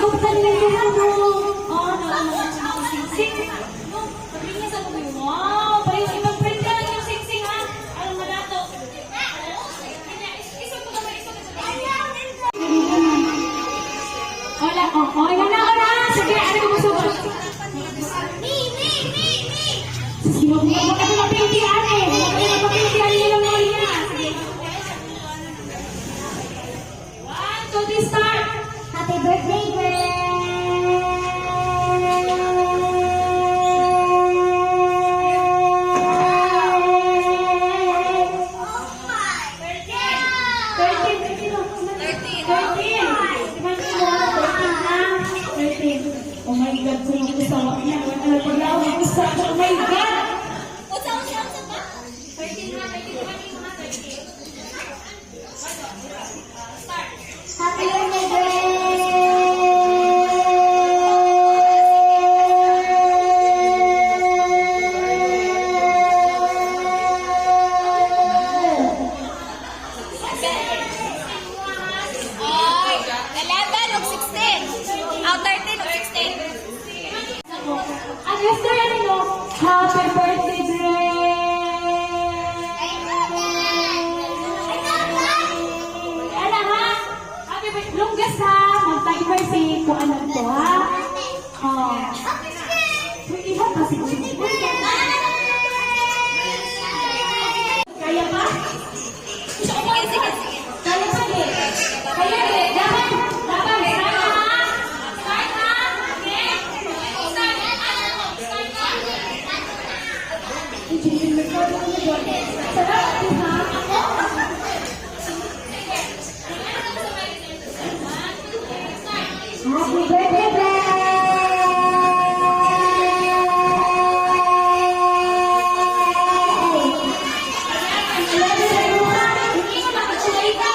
Paguptan niyo yung ano. Oh, no, no, no. Sing. No, sabi niya sa mga, wow, pareho ipag-print ka lang yung sing-sing, ha? Alam mo na to. Isod ko ba? Isod ko. Wala, oh, oh, na na, na. Sige, ano ko gusto ko? Me, me, me, me. Sige, wag mo ka mapintian eh. Huwag ka mapintian niyo lang mga niya. Sige. One, two, three, start! Happy birthday, girl! Oh my! 13, 13, 13. 13. Imagine mo, 13 na. 13. Oh my God, kung ako sa niya. Ano paglaw ako sa. Oh my God! Unsa, unsa, unsa ba? 13 ha, 13 ha, 13. Happy birthday, girl! Ay, 11 ug 16. Ah, 13 ug 16. Ang Esther, ano no? Happy birthday, Gray! Ala ha? Happy birthday. Longgas ha? Mag-timer si kuan to ha? Oh. Uy, iha pa si Kaya pa? Sige, sige, sige. Kaya pa di. Kaya di. Laban. Laban. Start na ha? Start na. Okay? Start. Start na. Salamat din ha. Happy birthday, Gray! Hindi mo makatsulay ka.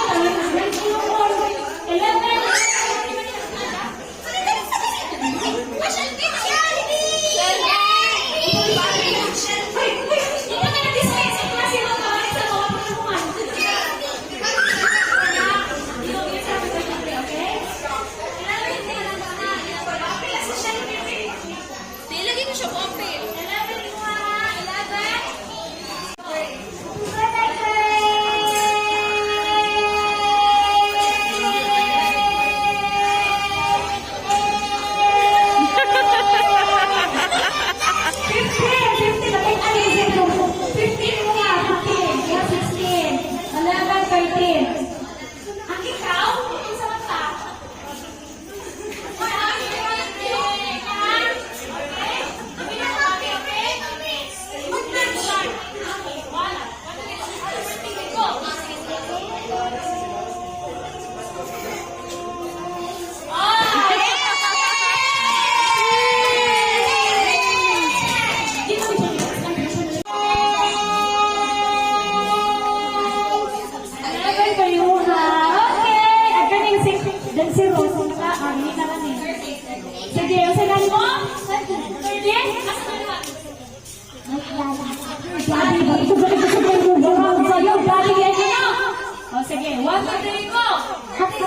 11. Uy, uy, hindi ka na dismiss. Kasi mga sa mga pagkakuman. Okay? Lagi ko siya open. 11 mo ha. 11. 15, 15, ay, ay, zero. 15 mo nga, 15. Yeah, 16. 11, 13. Ang ikaw, isa man ka. Eleven kayo ha. Okay. Ang ganing si dan si Rose naka ah, hindi na kani. Sige, ang sa mo? 13? Asa na lahat? Daddy, ito ba ito sa mga sayo? Daddy, yan yun. O sige, 1, 2, 3, go! Happy